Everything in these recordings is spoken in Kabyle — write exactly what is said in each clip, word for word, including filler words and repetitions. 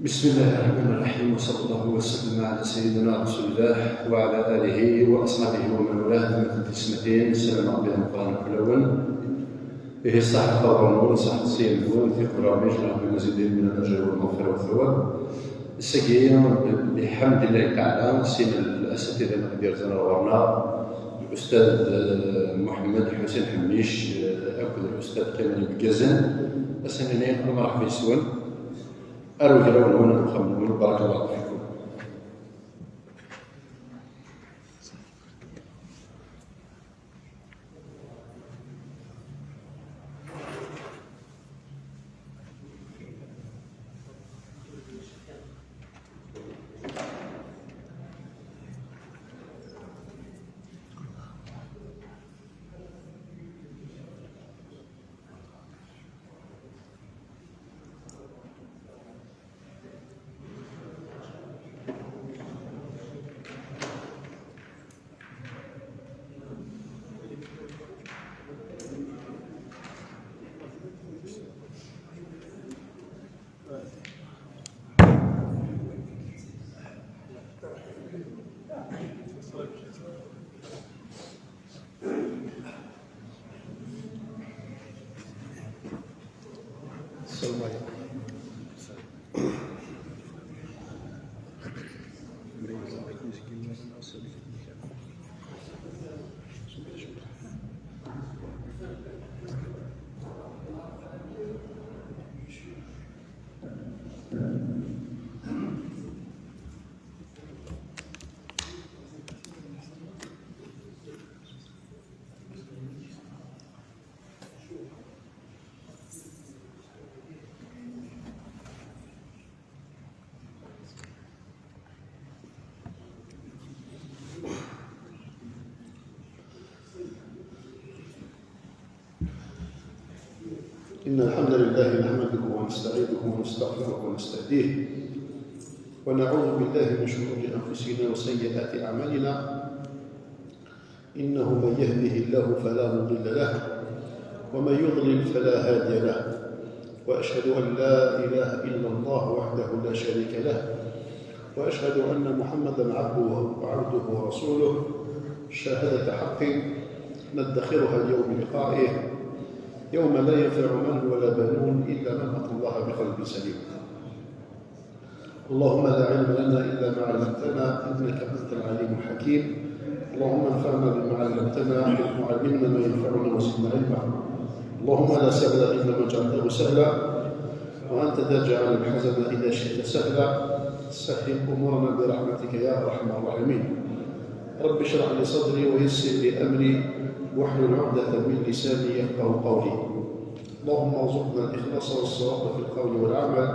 بسم الله الرحمن الرحيم، وصلى الله وسلم على سيدنا رسول الله وعلى آله وأصحابه ومن والاه. Di tmurt n Tismatin, sslam Ṛebbi d ameqqran akk fell-awen. Ihi ṣaḥḥet ṛṛuḥ-nwen, ṣaḥḥet ṣṣyam-nwen, tiqul Ṛebbi, ijreḥ Ṛebbi mazid-in min al-ajr wal maɣfira wa ttawab. Ass-agi, biḥemdillahi taɛala, sin al-asatida i d-yerzan ar ɣur-neɣ, l-ustad, eh, Muḥemmed Ḥusin Ḥemmic, eh, akked l-ustad Kamal Ibeggazen, ad sen-nini lmerḥba yes-wen. Ar ugraw-nwen, ar uxxam-nwen, barakallahu fikum. السلام عليكم. إن الحمد لله نحمده ونستعينه ونستغفره ونستهديه، ونعوذ بالله من شرور أنفسنا وسيئات أعمالنا، إنه من يهده الله فلا مضل له، ومن يضلل فلا هادي له، وأشهد أن لا إله إلا الله وحده لا شريك له، وأشهد أن محمدا عبده، عبده ورسوله، شهادة حق ندخرها ليوم لقائه، يوم لا ينفع مال ولا بنون إلا من أتى الله بقلب سليم. اللهم لا علم لنا إلا ما علمتنا إنك أنت العليم الحكيم. اللهم انفعنا بما علمتنا وعلمنا ما ينفعنا وزدنا علما. اللهم لا سهل إلا ما جعلته سهلا وأنت تجعل الحزن إذا شئت سهلا. سهل أمورنا برحمتك يا أرحم الراحمين. رب اشرح لي صدري ويسر لي أمري واحلل عقدة من لساني يفقه قولي. اللهم ارزقنا الإخلاص والصواب في القول والعمل،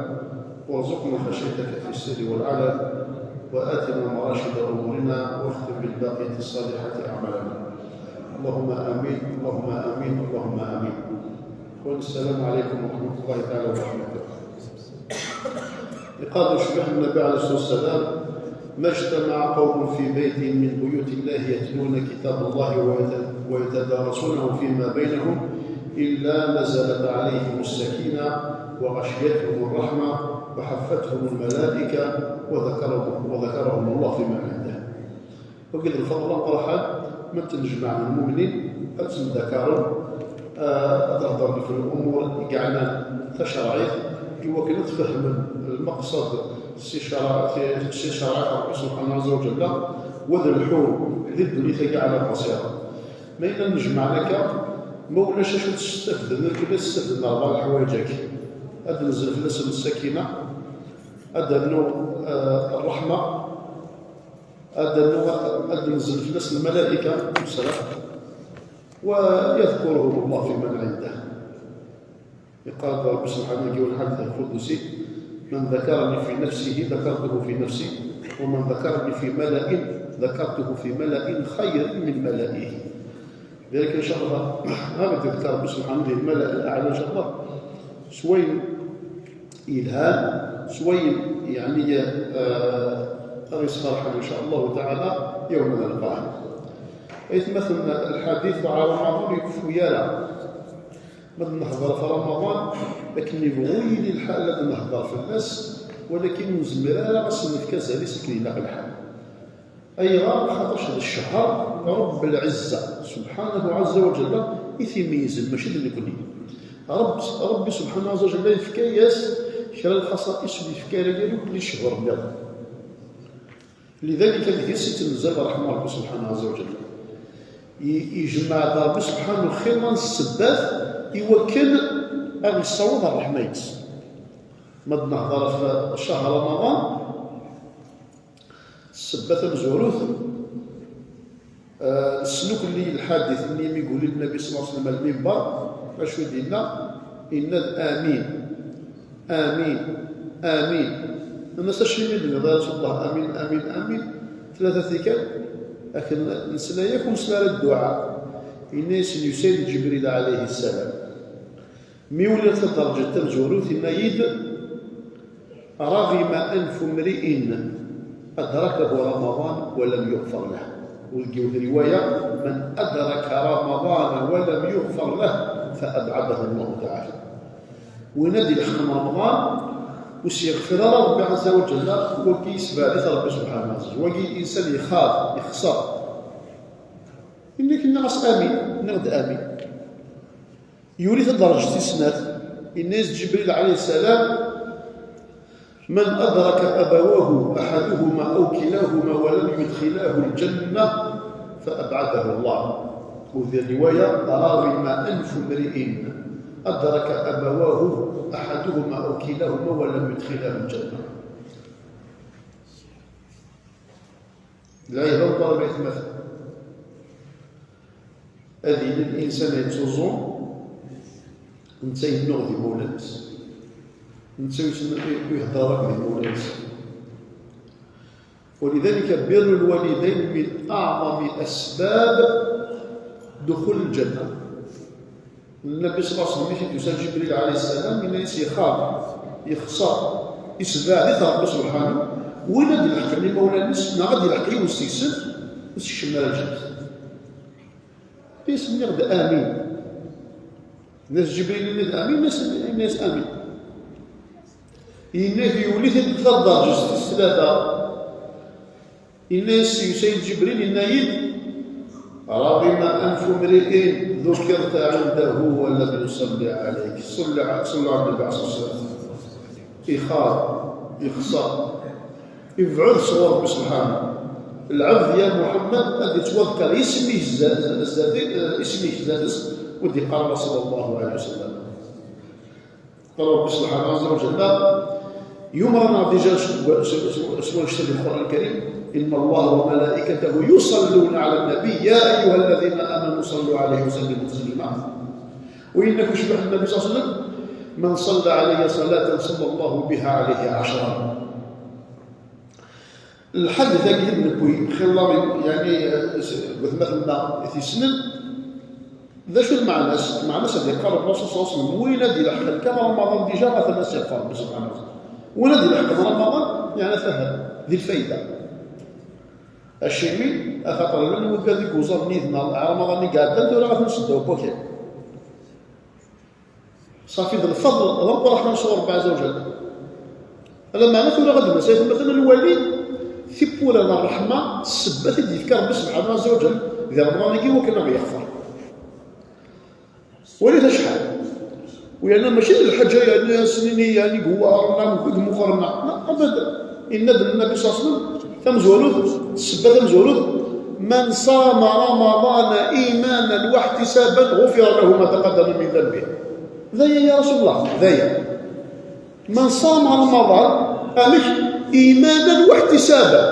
وارزقنا خشيتك في السر والعلن، وآتنا مراشد أمورنا، واختم بالباقية الصالحة أعمالنا. اللهم آمين، اللهم آمين، اللهم آمين. السلام عليكم ورحمة الله تعالى وبركاته. Yeqqar-d ucbiḥ n Nnbi ɛalayhi ṣṣalatu wassalam: ما اجتمع قوم في بيت من بيوت الله يتلون كتاب الله ويت-، ويتدارسونه فيما بينهم إلا نزلت عليهم السكينة وغشيتهم الرحمة وحفتهم الملائكة وذكرهم، وذكرهم الله فيمن عنده. Wagi d lfeḍl amerḥal, ma ttnejmaɛen lmumnin, ad ttmdakaren, ah, ad heddren ɣef lumuṛ i yeɛnan tacerɛit, i wakken ad fehmen lmeqsed si ccerɛ-, si, si ccerɛat n Ṛebbi subḥanahu ɛazza wa ǧalla, u ad lḥun di ddunit-agi ɛla bṣira. Ma yella nnejmaɛen akka, ma ulac acu d-stafden, akken ad stafden rebɛa leḥwayeǧ-agi. Ad d-tenzel fell-asen lsakina, ad d-ternu, ah, ṛṛeḥma, ad d-, ad d-tenzel fell-asen lmalayika, wa yadkuruhum Llah fi man ɛindah. Yeqqar-d Ṛebbi subḥanahu deg yiwen lḥadit lqudusi: من ذكرني في نفسه ذكرته في نفسي، ومن ذكرني في ملأ ذكرته في ملأ خير من ملئه. Lidalik, in ca Allah, ɣer ad d-yeḍker Ṛebbi subḥanahu di lmala al-aɛla, in ca Allah, s wayen yelhan, s wayen, yeɛni, eh, ara yesferḥen, in ca Allah taɛala, yawm ad nalqah. Aytmaten, lḥadit ɣer Ramaḍan ur yekfi ara. Ma d-nehder ɣef Ramaḍan, akken yebɣu yili lḥal ad nehder fell-as, Walakin ur nezmir ara ad sen-nefk azal-is akken ilaq lḥal. Ayɣer? Xaṭerc d ccehṛ Ṛebb lɛizza subḥanahu ɛazza wa ǧalla i t-imeyyzen, mačči d nekni. Ṛebb, Ṛebbi subḥanahu ɛazza wa ǧalla yefka-yas kra n lxaṣa'iṣ ur yefki ara gar akk ccehur nniḍen. Lidalik, ad deg-s i tenza ṛṛeḥma n Ṛebbi subḥanahu ɛazza wa ǧalla. I-, ijemmeɛ-d Ṛebbi subḥanahu xilla n ssebbat i wakken ad nessaweḍ ṛṛeḥma-ines. Ma d-nehḍer ɣef ccahr Ramaḍan, ssebba tamezwarut, eh, nesnukel-iyi lḥadit-nni mi yuli Nnabi ṣalla Llahu ɛalayhi wa sallam ar lmimber, acu i d-yenna? Yenna-d: "Amin, amin, amin." Nnan-as: "Acimi i d-tenniḍ ya Rasul Llah amin, amin, amin tlata tikkal? Akken nesla yakk ur nesla ara dduɛa." Yenna-yasen: "Yusa-yi-d Ǧibril ɛalayhi ssalam." Mi wliɣ taderǧat tamezwarut, yenna-yi-d: "رغم أنف امرئ أدركه رمضان ولم يغفر له." U deg yiwet riwaya: "من أدرك رمضان ولم يغفر له فأبعده الله تعالى." Win ad ilḥeqen Remḍan, ur s-yeɣfir ara Ṛebbi ɛazza wa ǧalla, wagi yessebɛed-it Ṛebbi subḥanahu wa taɛala. Wagi insan ixab, ixṣer. Inna-k, nniɣ-as amin, nniɣ-d amin. Yuli taderǧt tis snat, yenna-yas Ǧibril ɛalayhi ssalam: "من أدرك أبواه أحدهما أو كلاهما ولم يدخلاه الجنة فأبعده الله." وفي رواية: "رغم أنف امرئ أدرك أبواه أحدهما أو كلاهما ولم يدخلاه الجنة." Lɛibad n Ṛebbi aytmaten. Ad yili linsan yettuẓum, netta yennuɣ d imawlan-is. Netta ur yessen, ur ihedder ara akked imawlan-is. ولذلك بر الوالدين من أعظم أسباب دخول الجنة. Nnabi ṣalla Llahu ɛalayhi wa sallam, mi t-id-yusa Ǧibril ɛalayhi ssalam, yenna-yas: "Ixab, yexṣer, yessebɛed-it Ṛebbi subḥanahu, win ad ilḥeqen imawlan-is, neɣ ad ilḥeq yiwen seg-sen, ur s-ikcem ara lǧennet." Yenna-yas: "Nniɣ-d amin." Yenna-yas Ǧibril: "Nniɣ-d amin." Yenna-yas, yenna-yas: "Amin." Yenna-k yuli-t-id taderǧt tis tlata. Yenna-yas, yusa-yi-d Ǧibril, yenna-yi-d: "رغم أنف امرئ ذكرت عنده ولم يصل عليك." صلى ع-، صلى على النبي عليه الصلاة والسلام. Ixab, yexṣer, yebɛed sɣur Ṛebbi subḥanahu. Lɛebd, ya Muḥemmed, ad yettwaḍker yisem-ik zdat, zdat, eh, isem-ik zdat-s, ur d-yeqqar ara صلى الله عليه وسلم. Qal Ṛebbi subḥanahu ɛazza wa ǧalla, yumer-aneɣ déjà s, s, s, s wannect-a di Lqur'an Lkarim: "إن الله وملائكته يصلون على النبي يا أيها الذين آمنوا صلوا عليه وسلموا تسليما." Win akk icebḥen Nnabi ṣalla Llahu ɛalayhi wa sallam: "من صلى علي صلاة صلى الله بها عليه عشرا." Lḥadit-agi i d-newwi, xilla, yeɛni, eh, s-, watmaten-nneɣ i t-yessnen, d acu d lmeɛna-s? Lmeɛna-s ad yeqqar Ṛṛasul ṣalla Llahu ɛalayhi wa sallam: "Win ad ilḥeqen kan Ramaḍan, déjà atan ad s-yeɣfer Ṛebbi subḥanahu wa taɛala. Win ad ilḥeqen Ramaḍan, yeɛni atan di lfayda." Acimi? Axaṭer llan wigad i yuẓamen yid-neɣ Ramaḍan i iɛeddan, tura ad ten-nseddaw n wakal. Ṣafi, d lfeḍl d ameqqran sɣur Ṛebbi ɛazza wa ǧalla. Lameɛna tura ad d-nas ayt, matalan, lwali, tiwwura n ṛṛeḥma, ssebbat i d-yefka Ṛebbi subḥanahu ɛazza wa ǧalla di Remḍan-agi, wakken ad ɣ-yeɣfer. Walit acḥal. U yerna mačči d lḥaǧa, yerna ass-nni, yerna i yewɛer, neɣ i imuqren, neɣ, neɣ, abadan. Yenna-d Nnabi ṣalla Llahu ɛalayhi wa sallam, tamezwarut, ssebba tamezwarut: "من صام رمضان إيمانا واحتسابا غفر له ما تقدم من ذنبه." D aya, ya Rasul Llah, d aya. "من صام رمضان", amek? "إيمانا واحتسابا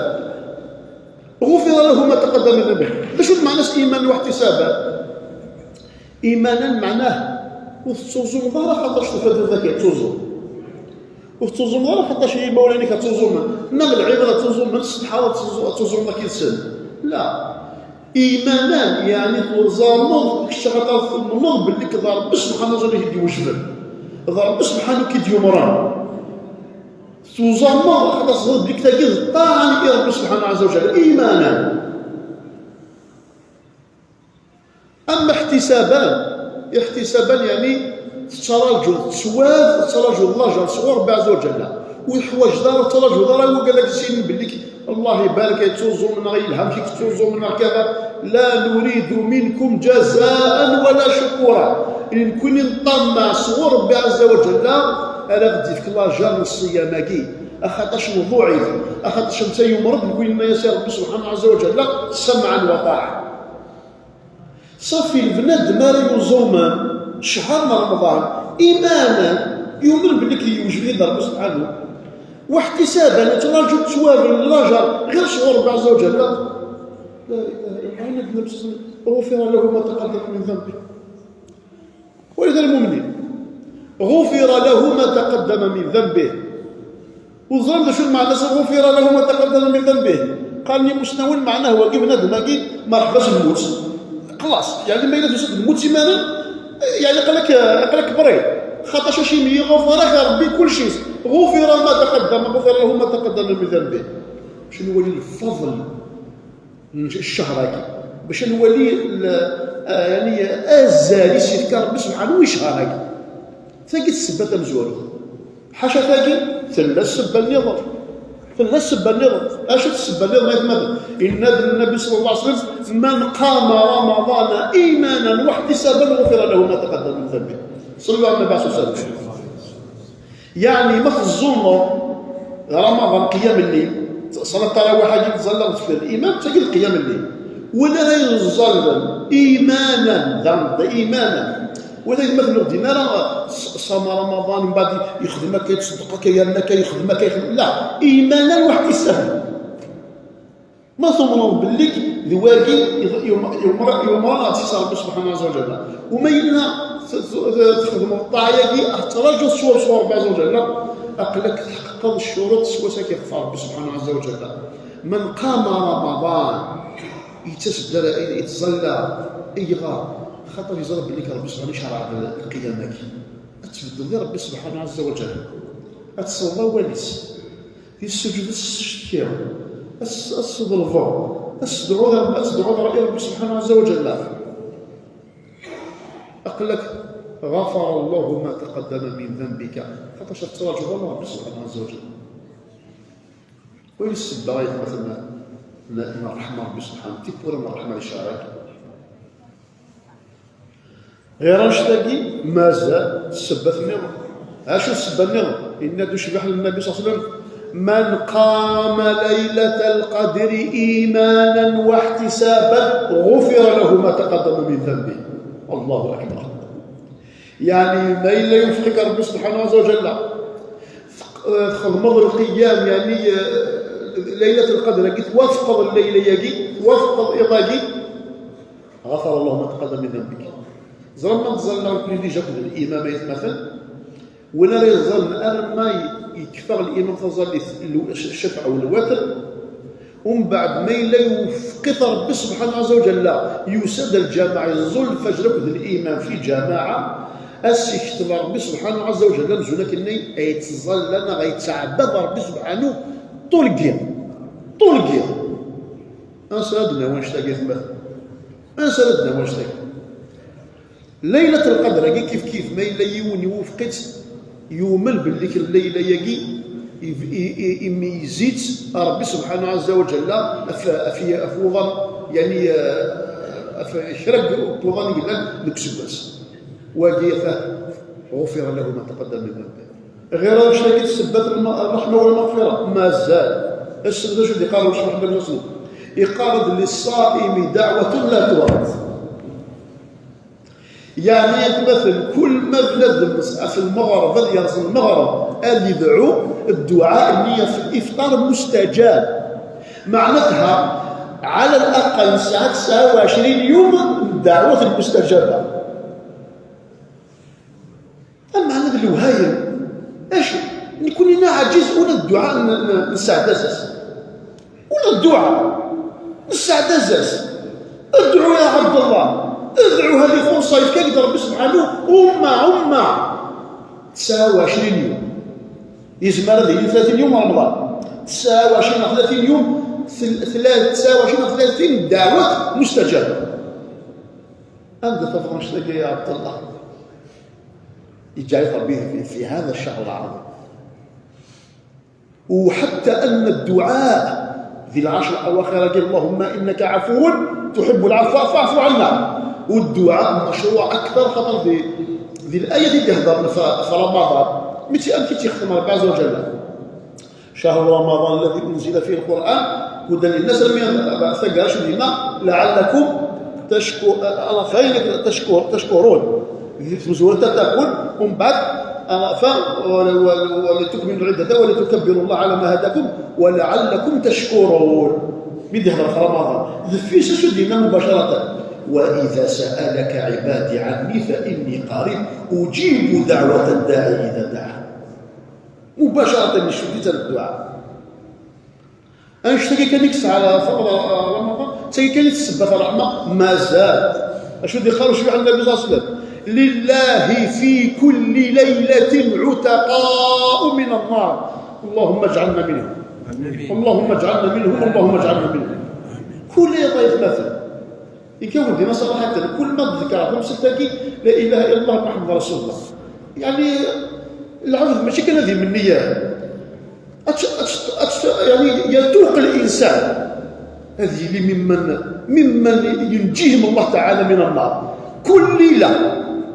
غفر له ما تقدم من ذنبه." D acu d lmeɛna-s إيمانا واحتسابا؟ إيمانا meɛnah ur tettuẓumeḍ ara xaṭer tufiḍ iman-ik ad tettuẓumeḍ. Ur tettuẓumeḍ ara xaṭer imawlan-ik ad ttuẓumen, neɣ lɛibad ad ttuẓumen, ṣṣeḥḥa ad ttuẓu-, ad ttuẓumeḍ akid-sen. La. إيمانا, yeɛni tuẓameḍ kečč xaṭer tumneḍ belli d Ṛebbi subḥanahu wa taɛala i k-id-iwejden. D Ṛebbi subḥanahu i k-id-yumren. Tuẓameḍ xaṭer teẓriḍ belli tagi d ṭṭaɛa i Ṛebbi subḥanahu ɛazza wa ǧalla. إيمانا. أما احتسابا, احتسابا yeɛni tettraǧuḍ ttwab, tettraǧuḍ lajer sɣur Ṛebbi ɛazza wa ǧalla. Ur teḥwaǧeḍ ara, ur tettṛaǧuḍ ara wigad ad k-ssinen belli k-, Allah ibarek, ay ttuẓumneɣ, yelha amek i k-ttuẓumneɣ, kada. لا نريد منكم جزاء ولا شكورا. Nekkni neṭṭammeɛ sɣur Ṛebbi ɛezza wa ǧalla ara ɣ-d-yefk lajer n ṣṣyam-agi, axaṭac nḍuɛif, axaṭac netta yumreḍ, nekkni nenna-yas i Ṛebbi subḥanahu ɛezza wa ǧalla, سمعا وطاعة. Ṣafi, lbnadem ara yuẓumen ccher n Remḍan, imanan, yumen belli k-yewjed-it Ṛebbi subḥanahu, واحتسابا, yettraǧu ttwab n lajer ɣir sɣur Ṛebbi ɛezza wa ǧalla. لا إله إلا الله. غفر له ما تقدم من ذنبه. Wali d lmumnin. غفر له ما تقدم من ذنبه. Ur ẓran d acu lmeɛna-s غفر له ما تقدم من ذنبه. Qqaren imusnawen, meɛnah wagi, bnadem-agi, merḥba s lmut. Xlaṣ, yeɛni ma yella tusa-d lmut imanen, yeɛni aql-ak, aql-ak brid. Xaṭac acimi iɣufar-ak Ṛebbi kulci. غفر ما تقدم، غفر له ما تقدم من ذنبه. Bac ad nwali lfeḍl n ccher-agi, bac ad nwali l-, ah, yeɛni azal i s-yefka Ṛebbi subḥanahu i ccher-agi. Tagi d ssebba tamezwarut. Ḥaca tagi, tella ssebba nniḍen. Tella ssebba nniḍen. Acu d ssebba nniḍen, ay atmaten? Yenna-d Nnbi ṣalla Llahu ɛalayhi wa sallam: من قام رمضان إيمانا واحتسابا غفر له ما تقدم من ذنبه. صلوا على النبي عليه الصلاة والسلام. Yeɛni, ma teẓẓulleḍ Ramaḍan, qiyam-llil, ṣṣalat tarawiḥ-agi, tẓallaḍ deffir limam, tagi d qiyam-llil. Win ara yeẓẓallen imanan, daɣen d imanan. Win ay atmaten ur din ara ṣ-, ṣama Ramaḍan, mbeɛd yexdem akka, yettṣeddeq akka, yerna akka, yexdem akka, yexdem, la, imanan واحتسابا. Ma tumneḍ belli d wagi i-, i-, yumeṛ-, yumeṛ-aɣ-d s-, Ṛebbi subḥanahu ɛezza wa ǧalla. U ma yella t-, t-, t-, txedmeḍ ṭṭaɛa-agi, ad tettṛaǧuḍ ṣṣwab sɣur Ṛebbi ɛezza wa ǧalla, aql-ak tḥeqqeqeḍ ccuruṭ s wacu i k-iɣfar Ṛebbi subḥanahu ɛezza wa ǧalla. من قام رمضان, yettas-d ara, yettẓalla, iɣer? Xaṭer yeẓra belli Ṛebbi subḥanahu icerreɛ lqiyam-agi. Ad tbeddeḍ i Ṛebbi subḥanahu ɛezza wa ǧalla. Ad tesleḍ awal-is. Di ssuǧud ad s-tcetkiḍ, ad s-, ad s-tḍelbeḍ, ad s-tedɛuḍ, ad tedɛuḍ i Ṛebbi subḥanahu ɛezza wa ǧalla. Aql-ak غفر الله ما تقدم من ذنبك, xaṭer ad tettṛaǧuḍ Ṛebbi subḥanahu ɛezza wa ǧalla. Wali ssebba ay atmaten n, n, n ṛṛeḥma Ṛebbi subḥanahu, tiwwura n ṛṛeḥma di ccer-agi. Ɣir annect-agi, mazal ssebbat nniḍen. Acu ssebba nniḍen? Yenna-d ucbiḥ n Nnbi ṣalla Llahu ɛalayhi wa sallam: من قام ليلة القدر إيمانا واحتسابا غفر له ما تقدم من ذنبه. الله أكبر. Yeɛni, ma yella yewfeq-ik Ṛebbi subḥanahu ɛezza wa ǧalla, tq-, txedmeḍ lqiyam, yeɛni, eh, Laylat Lqadr-agi, twafqeḍ llayla-agi, twafqeḍ iḍ-agi, غفر الله ما تقدم من ذنبك. Ẓran ma tẓalla nekkni déjà akked limam ay atmaten, win ara yeẓẓallen arma yekfa limam taẓallit, l-, ccafeɛ u lwatr, umbeɛd ma yella yewfeq-it Ṛebbi subḥanahu ɛezza wa ǧalla, yusa-d lǧameɛ, yeẓẓul lfajr akked limam fi lǧameɛ, ad s-yekteb Ṛebbi subḥanahu ɛezza wa ǧalla amzun akken ay yettẓalla neɣ ay yettɛebbad Ṛebbi subḥanahu ṭul n yiḍ. Ṭul n yiḍ. Ansa ara d-nawi annect-agi, ay atmaten? Ansa ara d-nawi annect-agi? Laylat Lqadr-agi kif kif, ma yella yiwen iwufeq-itt, yumen belli llayla-agi i-, i-, i-, imeyyez-itt Ṛebbi subḥanahu ɛezza wa ǧalla ɣef, ɣef, ɣef wuḍan, yeɛni, eh, ɣef kra n wuḍan yellan deg useggas. Wagi, atah, غفر له ما تقدم من ذنبه. Ɣir annect-agi d ssebbat n lma-, ṛṛeḥma u lmeɣfira. Mazal. Ass-n d acu d-iqqar ucbeḥ n Nnbi ṣalla Llahu ɛalayhi wa sallam? Iqqar-d: للصائم دعوة لا ترد. Yeɛni, ay atmaten, kul ma bnadem ɣef lmeɣreb, ad yerẓ lmeɣreb, ad idɛu, dduɛa-nni ɣef lifṭar mustajab. Meɛnatha, ɛala laqal nesɛa tesɛa u ɛecrin yum n ddeɛwat lmustajaba. Ameɛna d lewhayem. Acu? Nekkni neɛǧiz ula d dduɛa n, n, nesseɛdaz-as. Ula d dduɛa nesseɛdaz-as. Ddu ya Ɛebdallah. Ddu, hadi furṣa yefka-k-d Ṛebbi subḥanahu, umma, umma. Tesɛa u ɛecrin yum. Yezmer ad yili tlatin yum Remḍan. Tesɛa u ɛecrin neɣ tlatin yum, tel-, tla-, tesɛa u ɛecrin neɣ tlatin ddeɛwat mustajaba. Anda tafeḍ annect-agi ya Ɛebdallah? يجعلك ربي في، في هذا الشهر العظيم. وحتى أن الدعاء في العشر الأواخر قال: "اللهم إنك عفو تحب العفو فاعف عنا". والدعاء مشروع أكثر، خاطر في، في الآية اللي تهضر في، في رمضان، متى أنت تختم ربي عز وجل: "شهر رمضان الذي أنزل فيه القرآن هدى للناس". لم يتقاش بما لعلكم تشكر، خير تشكر، تشكرون. في سورة تكون، ومن بعد، آه، ف-، ول-، ول-، ولتكملوا العدة ولتكبروا الله على ما هداكم ولعلكم تشكرون. من دهر في رمضان، ذفيس شدينا مباشرة: "وإذا سألك عبادي عني فإني قريب أجيب دعوة الداعي إذا دعان". مباشرة من شديت الدعاء. أنشتكي كان يكسع على فضل رمضان، تاكي كان يتسبب في الرحمة، ما زال. أشو دي قالوا شو عند النبي صلى الله عليه وسلم: "لله في كل ليلة عتقاء من النار". اللهم اجعلنا منهم. اللهم اجعلنا منهم، اللهم اجعلنا منهم. كل يوم يتمثل. يكون ديما صراحة، كل ما تذكر خمسة تاكي: "لا إله إلا الله محمد رسول الله". يعني، العبد ماشي كان هذه من النية. أتش-، أتش-، أتش-، يعني، يتوق الإنسان هذه اللي ممن، ممن ينجيهم الله تعالى من النار. كل ليلة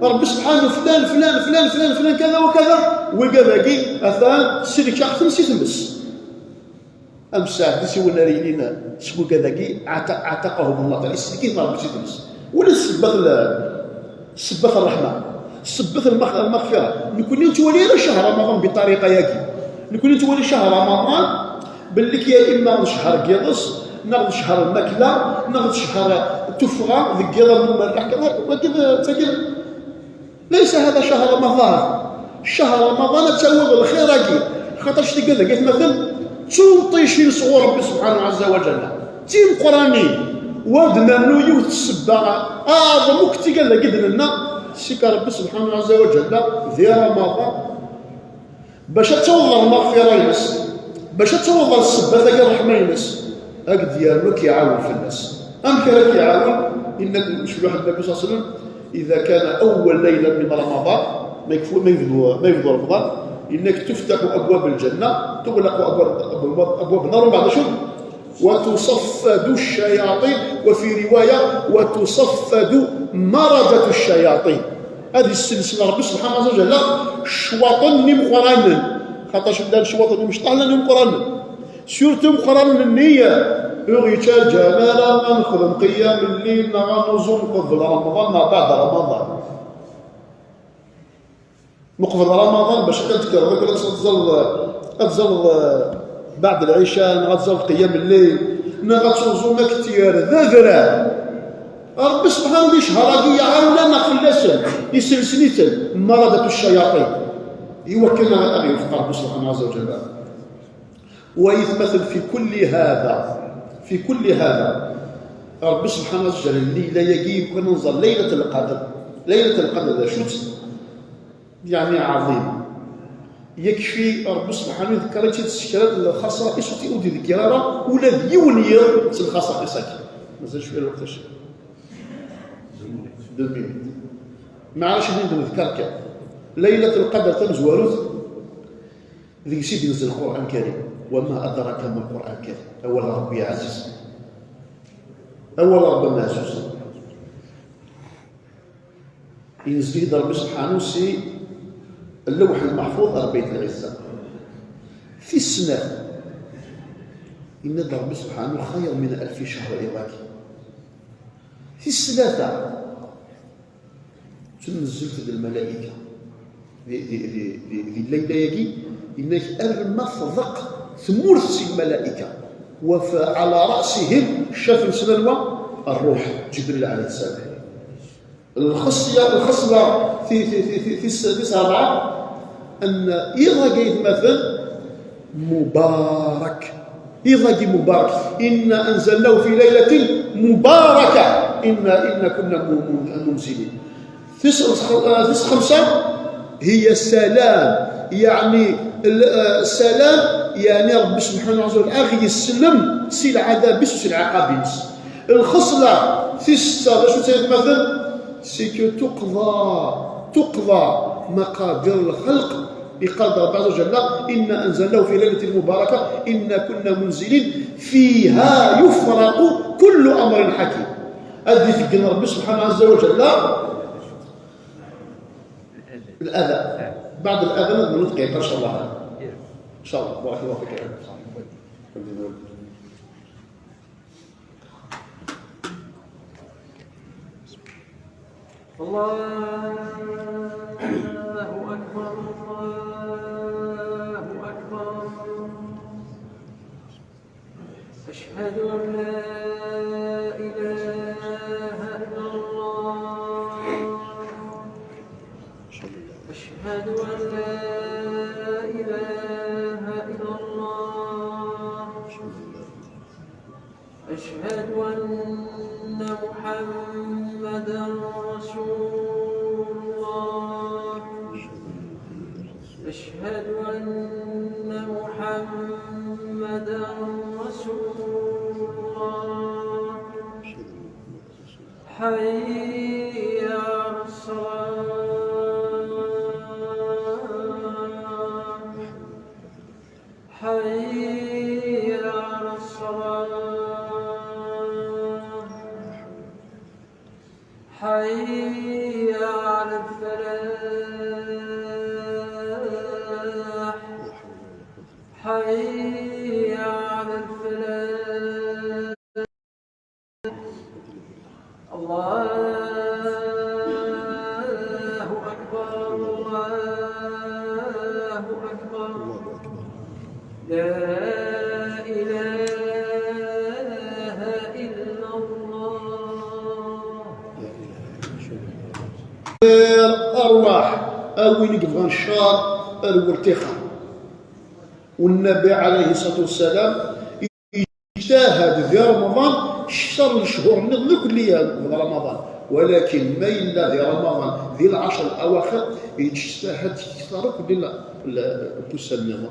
ربي سبحانه: "فلان، فلان، فلان، فلان، فلان، كذا وكذا". وقال باقي أثان سيدك يعطي سي تمس. أم ساعة سوى ناريين سكو كذاكي عت-، عتقهم الله تعالى. السكين ما ربي سيدمس. ولا السبة ال-، السبة الرحمة، السبة المغ-، المغفرة. نكون نتولي على شهر رمضان بطريقة ياكي. نكون نتولي شهر رمضان باللي كي يا إما شهر قيضس، ناخذ شهر الماكلة، ناخذ شهر التفغة، ذي قيضة من المرة كذا، وكذا تقل. ليس هذا شهر رمضان. شهر رمضان تسوى الخير أكيد. خاطرش تلقى ذاك مثلا تون طيشين صغور ربي سبحانه عز وجل. تيم قرانين. ودنا نو يوت السبة. أعظم وقت قال لك إذن لنا سيك ربي سبحانه عز وجل ذي رمضان. باش توضر المغفرة ينس، باش توضر السبة ذاك الرحمة ينس، هاك ديالو كيعاون في الناس. أم كان كيعاون؟ إنك مش واحد النبي صلى الله عليه وسلم: "إذا كان أول ليلة من رمضان"، ما يكفو، ما يفضل، ما يفضل رمضان، "إنك تفتح أبواب الجنة، تغلق أبواب، أبواب، أبواب النار"، وبعد شو؟ "وتصفد الشياطين"، وفي رواية: "وتصفد مردة الشياطين". هذه السلسلة ربي سبحانه عز وجل، الشواطن نمقرانن. خاطرش بدا الشواطن مش طالع نمقرانن. سورتو مقرانن النية. يغيتها الجمال، غنخدم قيام الليل، نغنوزو قبل رمضان، ما بعد رمضان. مقبل رمضان باش كتذكر، غير كتزل، غتزل بعد العشاء، غتزل قيام الليل، نا غتوزو ما كتير ذا ذرا. ربي سبحانه دي شهر هادي يعاونا فلاسن، يسلسليتن مردة الشياطين. إيوا كنا غير يوفق ربي سبحانه عز وجل. ويتمثل في كل هذا، في كل هذا. ربي سبحانه عز وجل الليلة يجي يكون نزل ليلة القدر. ليلة القدر ذا شوت؟ يعني عظيم. يكفي ربي سبحانه يذكر تسكرات الخاصة إسوتي ودي ذكرارة ولا ذيون يوم الخاصة إساكي. مازال شوية الوقت، شي دو مينوت. ما عرفش مين نذكر كان. ليلة القدر تمزوروت. ذي سيدي نزل القرآن الكريم. "وما أدراك ما القرآن الكريم". أول ربي عزيز. أول ربي عزيز. ينزل ربي سبحانه سي اللوح المحفوظ ربيت العزة. في السنة إن ربي سبحانه خير من ألف شهر إضافي. في السنة تنزلت الملائكة. ذي، ذي، ذي، ذي، ذي الليلة يجي إنك أرمى صدق ثمورث الملائكة. وعلى رأسهم شاف سلوى الروح جبريل عليه السلام. الخصية، الخصلة في، في، في، في، في الس-، في السابعة أن إذا جيت مثل مبارك، إذا جي مبارك، "إنا أنزلناه في ليلة مباركة، إنا، إنا كنا م-، م-، منزلين". في س-، في س-، خمسة هي السلام، يعني ال-، آه، السلام، يعني ربي سبحانه عز وجل أغي السلم سي العذاب بس وسي العقاب بس. الخصلة في ستة، باش تسير مثل، c'est que تقضى، تقضى مقادير الخلق Yeqqar-d Ṛebbi ɛazza wa jalla: إنا أنزلناه في ليلة مباركة إنا كنا منزلين فيها يفرق كل أمر حكيم. Ad d-iteggen Ṛebbi subḥanahu ɛazza wa jalla الأذان. بعد الأذان نبدأ الدقيقة إن شاء الله. إن شاء الله. بارك الله فيك. الله أكبر، الله أكبر. أشهد أن لا إله إلا الله. أشهد أن لا إله إلا الله. أشهد أن محمدا رسول الله. أشهد أن محمدا رسول الله. حي على الصلاة. حي على الصلاة. حي على الفلاح. حي على الفلاح. الله أكبر، الله أكبر. لا إله إلا الله. Arwaḥ, a win i yebɣan ccer, ar wer tixer. والنبي عليه الصلاة والسلام يجتهد في رمضان شر الشهور النظر كليا من رمضان، ولكن ما إلا في رمضان، في العشر الأواخر، يجتهد أكثر كل ال-، النظر.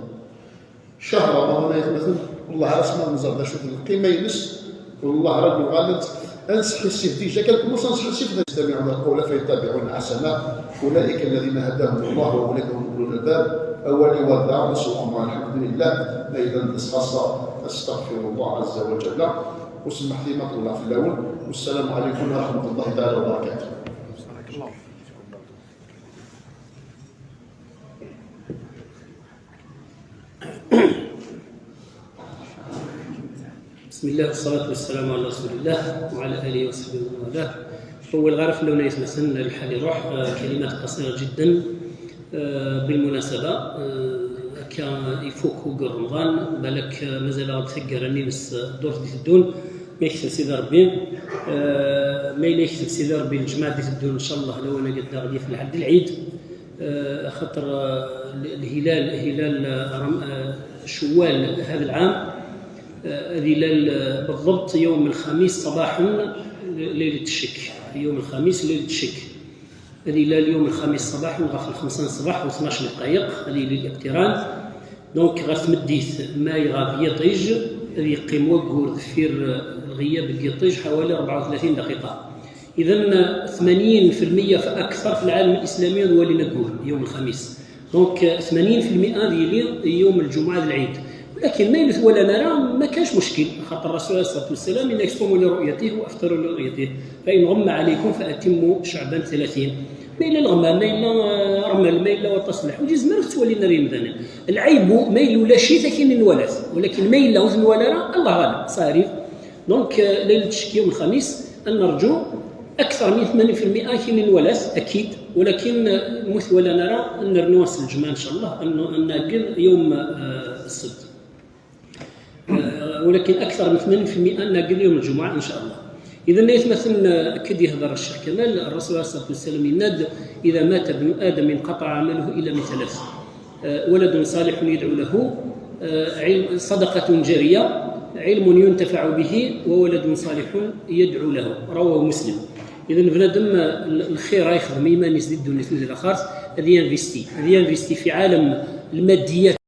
شهر رمضان يتمثل، والله راه اسمع نزار دا شوف القيمة ينس، والله راه يغالط. أنصح السيف ديجا، كان كل سنة نصح السيف دا. يستمعون القول فيتبعون أحسنه، أولئك الذين هداهم الله وأولئك هم أولو الألباب. أولي وذا نص الأمر الحمد لله. أيضا نص خاصة، أستغفر الله عز وجل. وسمح لي ما طولع في الأول. والسلام عليكم ورحمة الله تعالى وبركاته. بسم الله والصلاة والسلام على رسول الله وعلى آله وصحبه ومن والاه. طول غير في اللون يسمى سن الحال يروح، آه، كلمات قصيرة جدا. آه، بالمناسبة، آه، كان يفوك وقر رمضان، بالك، آه، مازال غتفكر أني بس دور في الدون، ما يكتب سيدي ربي. آه، ما إلا يكتب سيدي ربي الجمعة دي في الدون إن شاء الله، لو أنا قد غادي في العد العيد. آه، خاطر، آه، ال-، الهلال، هلال، آه، رم-، آه، شوال هذا العام، آه، هذه هلال، آه، بالضبط يوم الخميس صباحا، ليلة الشك، يوم الخميس ليلة الشك. هذه هلال يوم الخميس صباحا، غا في الخمسة الصباح واثناش دقائق، هذه للاقتران. دونك غا تمديت ما يغا بيطيج، هذه يقيم وقور دفير الغياب بيطيج حوالي أربعة وثلاثين دقيقة. إذن ثمانين في المية فأكثر في العالم الإسلامي هو اللي نقول يوم الخميس. دونك ثمانين في المية هذه اللي يوم الجمعة العيد. ولكن ما يلث ولا نرى ما كانش مشكل، خاطر الرسول عليه الصلاة والسلام إن يصوموا لرؤيته وأفطروا لرؤيته، فإن غم عليكم فأتموا شعبان ثلاثين. ما إلا الغمام، ما إلا، آه، رمل، ما إلا وطاس الحوت، يزمر تولي نري مدانا. العيب ما إلا ولا شيء ثكين نولات، ولكن ما إلا وزن ولا راه، الله غالب، صاري. دونك، آه، ليلة الشك يوم الخميس، أن نرجو أكثر من ثمانين في المية كاينين ولات، أكيد، ولكن، آه، مثل ولا نرى أن نرنوس الجمعة إن شاء الله، أن، أن نأجل يوم، آه، السبت. آه، ولكن أكثر من ثمانين في المية نأجل يوم الجمعة إن شاء الله. إذا يتمثل، آه، كي يهضر الشيخ كمال، الرسول عليه الصلاة والسلام يناد: إذا مات ابن آدم انقطع عمله إلا من ثلاث. آه، ولد صالح يدعو له، آه، علم، صدقة جارية، علم ينتفع به، وولد صالح يدعو له. رواه مسلم. إذا بنادم، آه، الخير يخدم إيمان يزيد الدنيا في الآخرة، هذه انفيستي، هذه انفيستي في عالم الماديات.